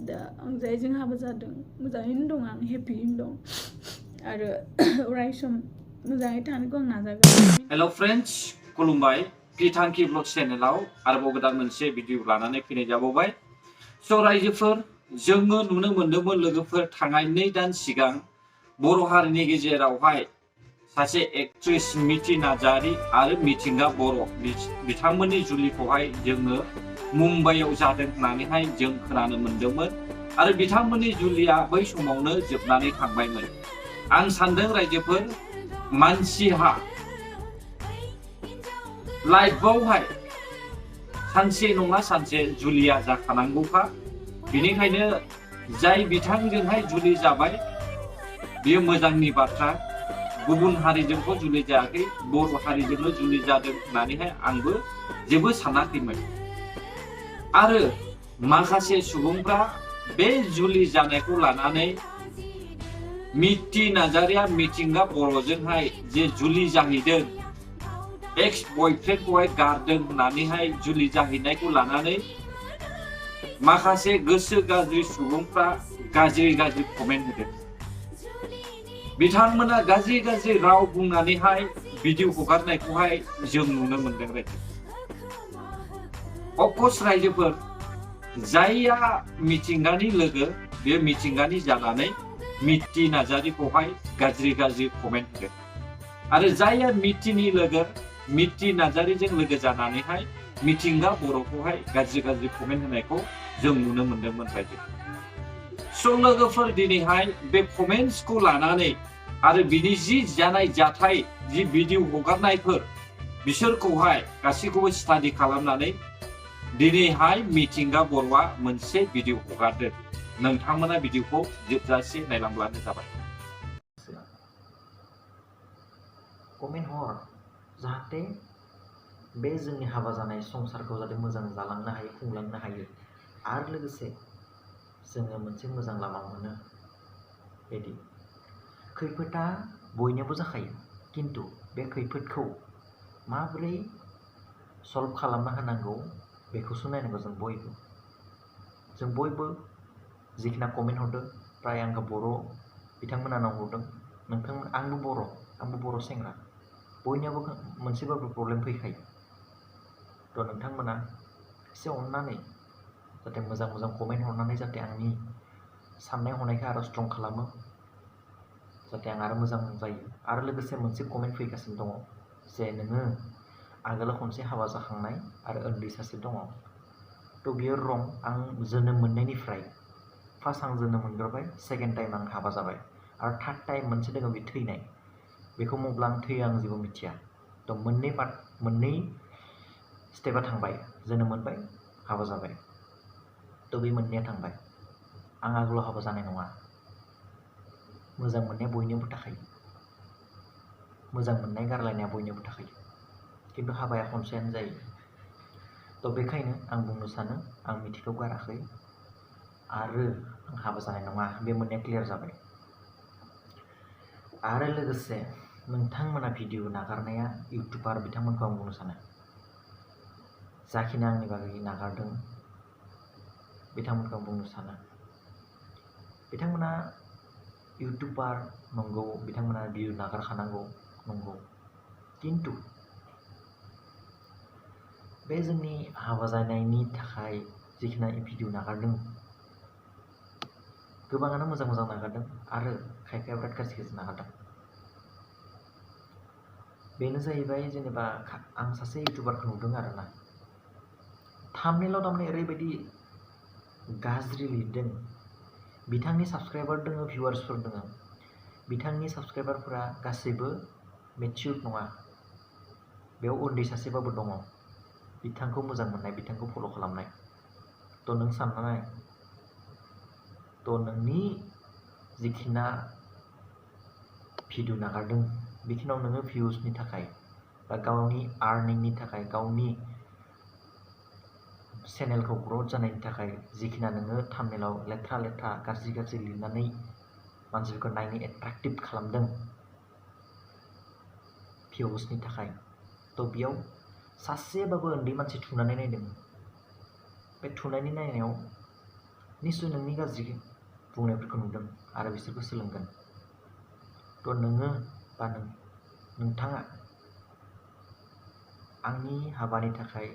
दा आं जायजों हाबा जादों मोजाङैनो दं, आं हेपियैनो दं आरो अराय सम मोजाङै थानोखौ आं नाजागोन। हेल' फ्रेन्ड्स, खुलुमबाय। पिथांखि ब्लग चेनेलाव आरोबाव गोदान मोनसे भिडिअ लानानै फैनाय जाबावबाय। स' रायजोफोर, जोङो नुनो मोन्दोंमोन लोगोफोर थांनाय 2 दान सिगां बर' हारिनि गेजेरावहाय सासे एक्ट्रेस मिथि नार्जारी आरो मिथिंगा बर' बिथांमोननि जुलिखौहाय जोङो मुम्बाइआव जादों होननानैहाय जों खोनानो मोन्दोंमोन आरो बिथांमोननि जुलिया बै समावनो जोबनानै थांबायमोन। आं सानदों रायजोफोर, मानसिहा लाइफआवहाय सानसे नङा सानसे जुलिया जाखानांगौखा। बेनिखायनो जाय बिथांजोंहाय जुलि जाबाय बेयो मोजांनि बाथ्रा। गुबुन हारिजोंबो जुलि जायाखै, बर' हारिजोंनो जुलि जादों होननानैहाय आंबो जेबो सानाखैमोन। आरो माखासे सुबुंफ्रा बे जुलि जानायखौ लानानै मिथि नार्जारीया मिथिंगा बर'जोंहाय जे जुलि जाहैदों, एक्स बयफ्रेन्डखौहाय गारदों होननानैहाय जुलि जाहैनायखौ लानानै माखासे गोसो गाज्रि सुबुंफ्रा गाज्रि कमेन्ट होदों। बिथांमोना गाज्रि राव बुंनानैहाय भिडिअ हगारनायखौहाय जों नुनो मोनदों रायजो। अफकर्स रायजोफोर, जायया मिथिंगानि लोगो बे मिथिंगानि जानानै मिथि नार्जारीखौहाय गाज्रि कमेन्ट होदों आरो जायया मिथिनि लोगो मिथि नार्जारीजों लोगो जानानैहाय मिथिंगा बर'खौहाय गाज्रि कमेन्ट होनायखौ जों नुनो मोन्दोंमोन रायजो। स' लोगोफोर, दिनैहाय बे कमेन्ट्सखौ लानानै आरो बिनि जि जानाय जाथाय, जि भिडिअ हगारनायफोर, बिसोरखौहाय गासैखौबो स्टाडि खालामनानै दिनैहाय मिथिंगा बर'आ मोनसे भिडिअ हगारदों। नोंथांमोना भिडिअखौ जोबजासे नायलांब्लानो जाबाय। कमेन्ट हर, जाहाथे बे जोंनि हाबा जानाय संसारखौ जाहाथे मोजां जालांनो हायो, खुंलांनो हायो आरो लोगोसे जोङो मोनसे मोजां लामा मोनो। बिदि खैफोदा बयनियावबो जाखायो, खिन्थु बे खैफोदखौ माबोरै सल्भ खालामना होनांगौ बेखौसो नायनांगौ जों बयबो जिखिना कमेन्ट हरदों, प्राय आंखौ बर' बिथांमोना आंनाव हरदों। आंबो बर' सेंग्रा, बयनियावबो मोनसेबाबो प्रब्लेम फैखायो। थ' नोंथांमोना एसे अननानै जाहाथे मोजां कमेन्ट हरनानै जाहाथे आंनि साननाय हनायखौ आरो स्ट्रं खालामो, जाहाथे आं आरो मोजां जायो। आरो लोगोसे मोनसे कमेन्ट फैगासिनो दङ जे नोङो आगोलाव खनसे हाबा जाखांनाय आरो उन्दै सासे दङ। थ' बियो रं। आं जोनोम मोननायनिफ्राय फार्स्ट आं जोनोम मोनग्रोबाय, सेकेन्ड टाइम आं हाबा जाबाय आरो थार्ड टाइम मोनसे दङ बे थैनाय। बेखौ मब्ला आं थैयो आं जेबो मिथिया। थ' मोननै स्टेपा थांबाय, जोनोम मोनबाय, हाबा जाबाय। थ' बे मोननैया थांबाय। आं आगोलाव हाबा जानाय नङा। मोजां मोननाया बयनियावबो थाखायो, मोजां मोननाय गारलायनाया बयनियावबो थाखायो, खिन्थु हाबाया खनसेयानो जायो। थ' बेखायनो आं बुंनो सानो, आं मिथिखौ गाराखै आरो आं हाबा जानाय नङा। बे मोननैया क्लियार जाबाय। आरो लोगोसे नोंथांमोना भिडिअ नागारनाया इउटुबार बिथांमोनखौ आं बुंनो सानो, जाखिनि आंनि बागै नागारदों बिथांमोनखौ आं बुंनो सानो, बिथांमोना इउटुबार नंगौ, बिथांमोना भिडिअ नागारखानांगौ नंगौ, खिन्थु बे जोंनि हाबा जानायनि थाखाय जिखिनि भिडिअ नागारदों, गोबाङानो मोजां नागारदों आरो खायफाया बिराद गाज्रि नागारदों। बेनो जाहैबाय, जेनेबा आं सासे इउटुबारखौ नुदों आरोना, थाम्बनेइलाव थारमाने ओरैबायदि गाज्रि लिरदों। बिथांनि साबस्क्राइबार दङ, भिउवार्सफोर दङ। बिथांनि साबस्क्राइबारफोरा गासैबो मेचिउर्ड नङा, बेयाव उन्दै सासेबाबो दङ बिथांखौ मोजां मोननाय, बिथांखौ फल' खालामनाय। थ' नों सानना नाय, थ' नोंनि जिखिना भिडिअ नागारदों बेखिनियाव नोङो भिउसनि थाखाय बा गावनि आर्निंनि थाखाय, गावनि चेनेलखौ ग्रथ जानायनि थाखाय जिखिना नोङो थाम्बनेइलाव लेथ्रा गाज्रि लिरनानै मानसिफोरखौ नायनो एट्राक्टिभ खालामदों भिउसनि थाखाय, थ' बेयाव सासेबाबो उन्दै मानसि थुनानै नायदों। बे थुनायनि नायनायाव निश्चय नोंनि गाज्रि बुंनायफोरखौ नुदों आरो बिसोरबो सोलोंगोन। थ' नोङो बा नोंथाङा आंनि हाबानि थाखाय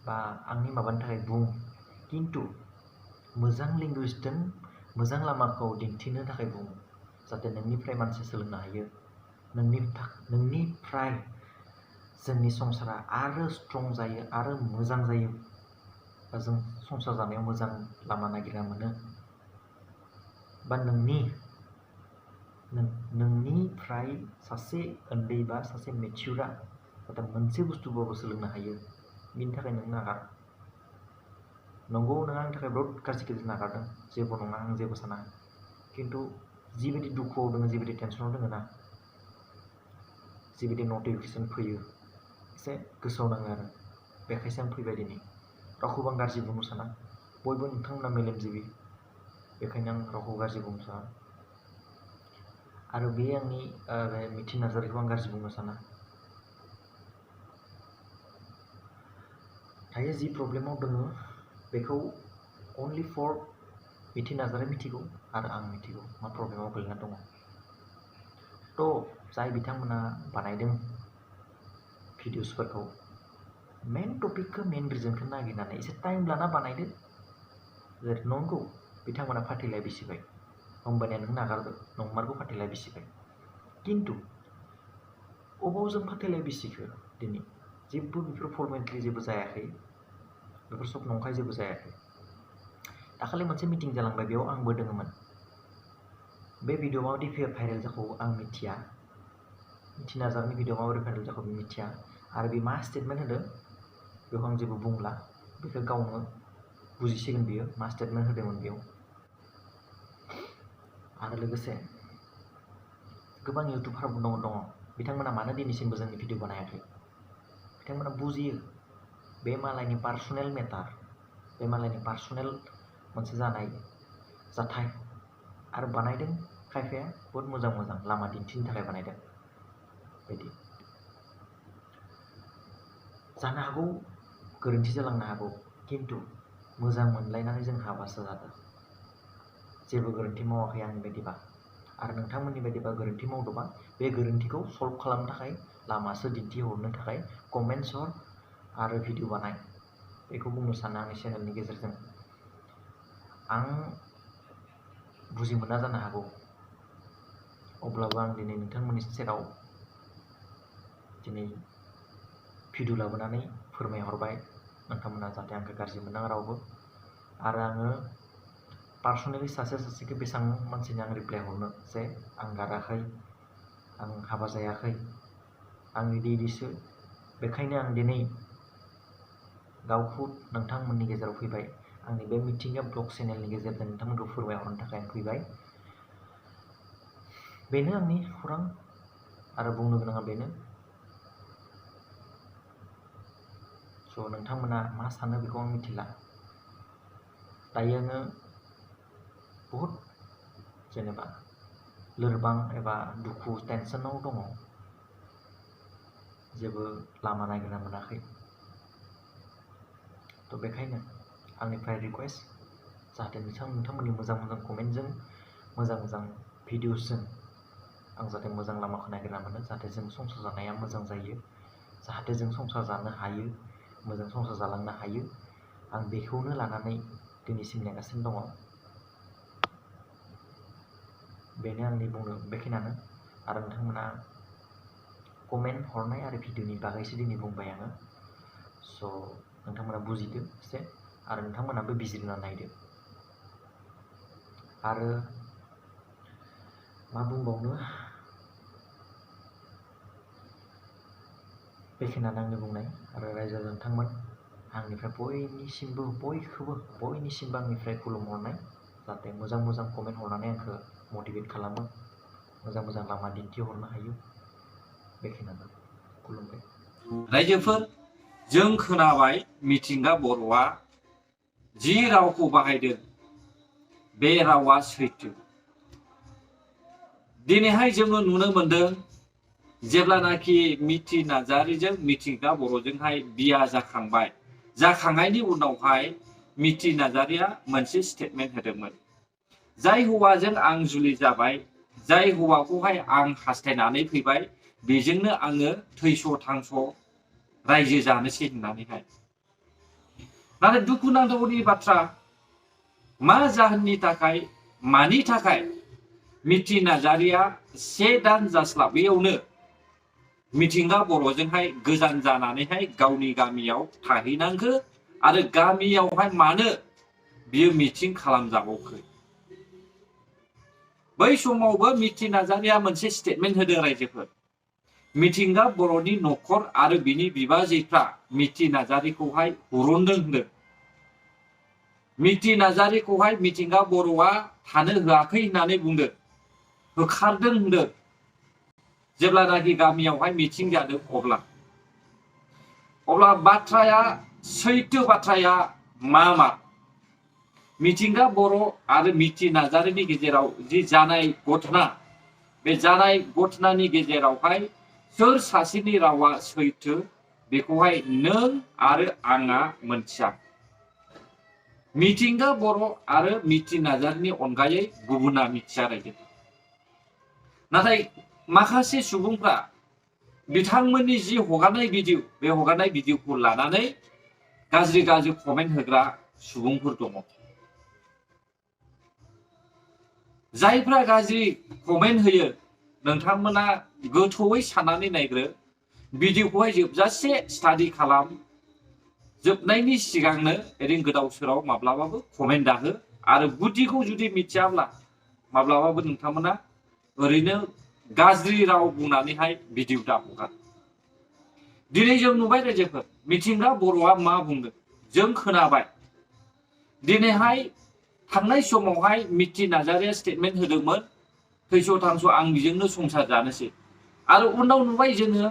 बा आंनि माबानि थाखाय बुं, खिन्थु मोजां लेंगुवेजजों मोजां लामाखौ दिन्थिनो थाखाय बुं, जाहाथे नोंनिफ्राय मानसि सोलोंनो हायो। नोंनिफ्राय जोंनि संसारा आरो स्ट्रं जायो आरो मोजां जायो, बा जों संसार जानायाव मोजां लामा नागिरना मोनो, बा नोंनिफ्राय सासे उन्दै बा सासे मेचिउरा जाहाथे मोनसे बुस्थुबाबो सोलोंनो हायो। बिनि थाखाय नों नागार। नंगौ, नों आंनि थाखाय बहुत गाज्रि नागारदों, जेबो नङा, आं जेबो साना। खिन्थु जिबायदि दुखुआव दङ, जिबायदि टेनसनाव दङ ना, जिबायदि नटिफिकेसन फैयो, एसे गोसोआव नाङो आरो। बेखायसो आं फैबाय दिनै। रावखौबो आं गाज्रि बुंनो साना। बयबो नोंथांमोना मेलेमजिबि, बेखायनो आं रावखौ गाज्रि बुंनो साना। आरो बे आंनि मिथि नार्जारिखौ आं गाज्रि बुंनो साना। दायो जि प्रब्लेमाव दङ बेखौ अनलि फर मिथि नार्जारि मिथिगौ आरो आं मिथिगौ मा प्रब्लेमाव गोलैना दङ। थ' जाय बिथांमोना बानायदों भिडिअसफोरखौ, मेन टपिकखौ मेन रिजनखौ नागिरनानै एसे टाइम लाना बानायदो। नंगौ, बिथांमोना फाथैलाय बिसिबाय, होमबानिया नों नागारदो, नंमारगौ फाथैलाय बिसिबाय। खिन्थु अबाव जों फाथैलाय बिसिखो दिनै? जेबो बेफोर फर्मेटलि जेबो जायाखै, बेफोर सब नंखाय जेबो जायाखै। दाखालि मोनसे मिटिं जालांबाय, बेयाव आंबो दङमोन। बे भिडिअ माबायदि भाइरेल जाखौ आं मिथिया, मिथि नार्जारिनि भिडिअ माबोरै भाइरेल जाखौ मिथिया, आरो बे मा स्टेटमेन्ट होदों बेखौ आं जेबो बुंला, बेखौ गावनो बुजिसिगोन बियो मा स्टेटमेन्ट होदोंमोन बेयाव। आरो लोगोसे गोबां इउटुबारबो दङ, बिथांमोना मानो दिनैसिमबो जोंनि भिडिअ बानायाखै? बिथांमोना बुजियो बे मालायनि पार्सनेल मेटार, बे मालायनि पार्सनेल मोनसे जानाय जाथाय, आरो बानायदों खायफाया बहुत मोजां मोजां लामा दिन्थिनो थाखाय बानायदों। बिदि जानो हागौ, गोरोन्थि जालांनो हागौ, खिन्थु मोजां मोनलायनानै जों हाबासो जादों। जेबो गोरोन्थि मावाखै आंनि बायदिबा। आरो नोंथांमोननि बायदिबा गोरोन्थि मावदोंबा बे गोरोन्थिखौ सल्भ खालामनो थाखाय लामासो दिन्थिहरनो थाखाय कमेन्ट्स हर आरो भिडिअ बानाय, बेखौ बुंनो सानो आंनि चेनेलनि गेजेरजों। आं बुजि मोना जानो हागौ, अब्लाबो आं दिनै नोंथांमोननि सेराव दिनै भिडिअ लाबोनानै फोरमायहरबाय, नोंथांमोना जाहाथे आंखौ गाज्रि मोननाङा रावबो। आरो आङो पार्सनेलि सासेखौ बेसेबां मानसिनि आं रिप्लाय हरनो जे आं गाराखै, आं हाबा जायाखै, आं इदिसो। बेखायनो आं दिनै गावखौ नोंथांमोननि गेजेराव फैबाय, आंनि बे मिथिंगा ब्लग चेनेलनि गेजेरजों नोंथांमोनखौ फोरमायहरनो थाखाय आं फैबाय। बेनो आंनि खौरां आरो बुंनो गोनाङा बेनो। स' नोंथांमोना मा सानो बेखौ आं मिथिला। दायो आङो बहुद जेनेबा लोरबां एबा दुखु टेनसनाव दङ, जेबो लामा नागिरना मोनाखै। थ' बेखायनो आंनिफ्राय रिकुवेस्ट, जाहाथे नोंथांमोननि मोजां मोजां कमेन्टजों, मोजां मोजां भिडिअसजों आं जाहाथे मोजां लामाखौ नागिरना मोनो, जाहाथे जों संसार जानाया मोजां जायो, जाहाथे जों संसार जानो हायो, मोजां संसार जालांनो हायो। आं बेखौनो लानानै दिनैसिम नेगासिनो दङ। बेनो आंनि बुंनो बेखिनियानो। आरो नोंथांमोना कमेन्ट हरनाय आरो भिडिअनि बागैसो दिनै बुंबाय आङो। स' नोंथांमोना बुजिदो एसे, आरो नोंथांमोनाबो बिजिरना नायदो। आरो मा बुंबावनो, बेखिनियानो आंनि बुंनाय। आरो रायजो नोंथांमोन, आंनिफ्राय बयनिसिमबो आंनिफ्राय खुलुमहरनाय, जाहाथे मोजां मोजां कमेन्ट हरनानै आंखौ मटिभेट खालामो, मोजां मोजां लामा दिन्थिहरनो हायो। बेखिनियानो, खुलुमबाय। रायजोफोर, जों खोनाबाय मिथिंगा बर'आ जि रावखौ बाहायदों बे रावा सैथो। दिनैहाय जोङो नुनो मोनदों, जेब्लानाखि मिथि नार्जारिजों मिथिंगा बर'जोंहाय बिया जाखांबाय, जाखांनायनि उनावहाय मिथि नार्जारिया मोनसे स्टेटमेन्ट होदोंमोन। जाय हौवाजों आं जुलि जाबाय, जाय हौवाखौहाय आं हास्थायनानै फैबाय, बेजोंनो आङो थैस' थांस' रायजो जानोसै होननानैहाय। नाथाय दुखुनांथावनि बाथ्रा, मा जाहोननि थाखाय, मानि थाखाय मिथि नार्जारिया 1 दान जास्लाबैयावनो मिथिंगा बर'जोंहाय गोजान जानानैहाय गावनि गामियाव थाहैनांखो आरो गामियावहाय मानो बियो मिटिं खालामजाबावखो? बै समावबो मिथि नार्जारिया मोनसे स्टेटमेन्ट होदों रायजोफोर। मिथिंगा बर'नि न'खर आरो बिनि बिबाजैफ्रा मिथि नार्जारिखौहाय हुरुनदों होनदों। मिथि नार्जारिखौहाय मिथिंगा बर'आ थानो होआखै होननानै बुंदों, होखारदों होनदों। जेब्लानाखि गामियावहाय मिटिं जादों अब्ला बाथ्राया, सैथो बाथ्राया मा? मिथिंगा बर' आरो मिथि नार्जारिनि गेजेराव जि जानाय घटना, बे जानाय घटनानि गेजेरावहाय सोर सासेनि रावा सैथो बेखौहाय नों आरो आंहा मोनथिया। मिथिंगा बर' आरो मिथि नार्जारिनि अनगायै गुबुना मिथिया रायजो। नाथाय माखासे सुबुंफ्रा बिथांमोननि जि हगारनाय भिडिअ, बे हगारनाय भिडिअखौ लानानै गाज्रि कमेन्ट होग्रा सुबुंफोर दङ। जायफ्रा गाज्रि कमेन्ट होयो, नोंथांमोना गोथौयै साननानै नायग्रो, भिडिअखौहाय जोबजासे स्टाडि खालाम, जोबनायनि सिगांनो ओरैनो गोदाव सोराव माब्लाबाबो कमेन्ट दाहो आरो गुदिखौ जुदि मिथियाब्ला माब्लाबाबो नोंथांमोना ओरैनो गाज्रि राव बुंनानैहाय भिडिअ दा हगार। दिनै जों नुबाय रायजोफोर, मिथिंगा बर'आ मा बुंदों जों खोनाबाय। दिनैहाय थांनाय समावहाय मिथि नार्जारिया स्टेटमेन्ट होदोंमोन, थैस' थांस' आं बेजोंनो संसार जानोसै। आरो उनाव नुबाय जोङो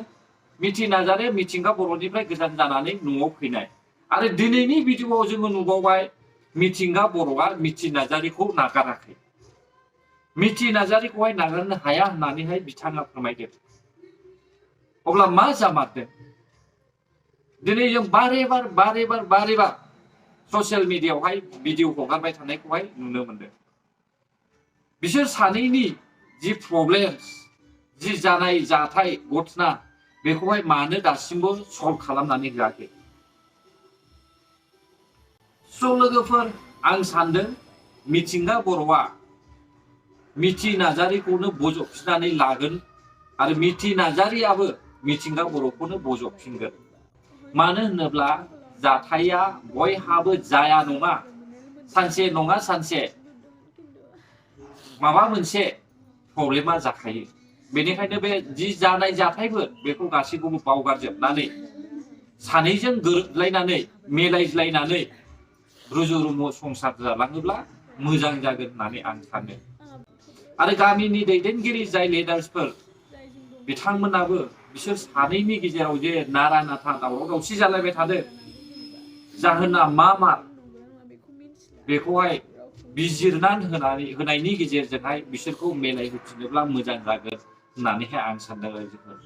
मिथि नार्जारिया मिथिंगा बर'निफ्राय गोजान जानानै न'आव फैनाय। आरो दिनैनि भिडिअआव जोङो नुबावबाय मिथिंगा बर'आ मिथि नार्जारिखौ नागाराखै। मिथि नार्जारिखौहाय नागारनो हाया होननानैहाय बिथाङा फोरमायदों। अब्ला मा जामारदों? दिनै जों बारे बार ससियेल मिडियाआवहाय भिडिअ हगारबाय थानायखौहाय नुनो मोनदों। बिसोर सानैनि जि प्रब्लेम, जि जानाय जाथाय घटना, बेखौहाय मानो दासिमबो सल्भ खालामनानै होआखै? लोगोफोर, आं सानदों मिथिंगा बर'आ मिथि नार्जारिखौनो बजबफिननानै लागोन आरो मिथि नार्जारियाबो मिथिंगा बर'खौनो बजबफिनगोन। मानो होनोब्ला जाथाया बयहाबो जाया नङा, सानसे नङा सानसे माबा मोनसे प्रब्लेमा जाखायो। बेनिखायनो बे जि जानाय जाथायफोर बेखौ गासैखौबो बावगारजोबनानै सानैजों गोरोबलायनानै मिलायज्लायनानै रुजु रुमु संसार जालाङोब्ला मोजां जागोन होननानै आं सानो। आरो गामिनि दैदेनगिरि जाय लिडार्सफोर, बिथांमोनाबो बिसोर सानैनि गेजेराव जे नारा नाथा दावराव दावसि जालायबाय थादों, जाहोना मा बेखौहाय बिजिरनानै होनायनि गेजेरजोंहाय बिसोरखौ मिलायहोफिनोब्ला मोजां जागोन होननानैहाय आं सानदों रायजोफोर।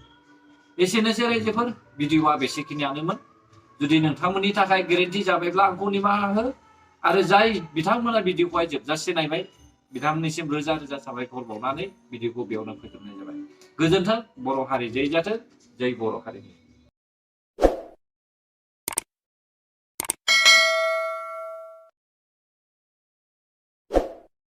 एसेनोसै रायजोफोर, भिडिअआ बेसेखिनियानोमोन। जुदि नोंथांमोननि थाखाय गोरोन्थि जाबायब्ला आंखौ निमाहा हो आरो जाय बिथांमोना भिडिअखौहाय जोबजासे नायबाय, बिथांमोननिसिम रोजा रोजा साबायखर बावनानै भिडिअखौ बेयावनो फोजोबनाय जाबाय। गोजोन्थों। बर' हारि जै जाथों, जै बर' हारिनि।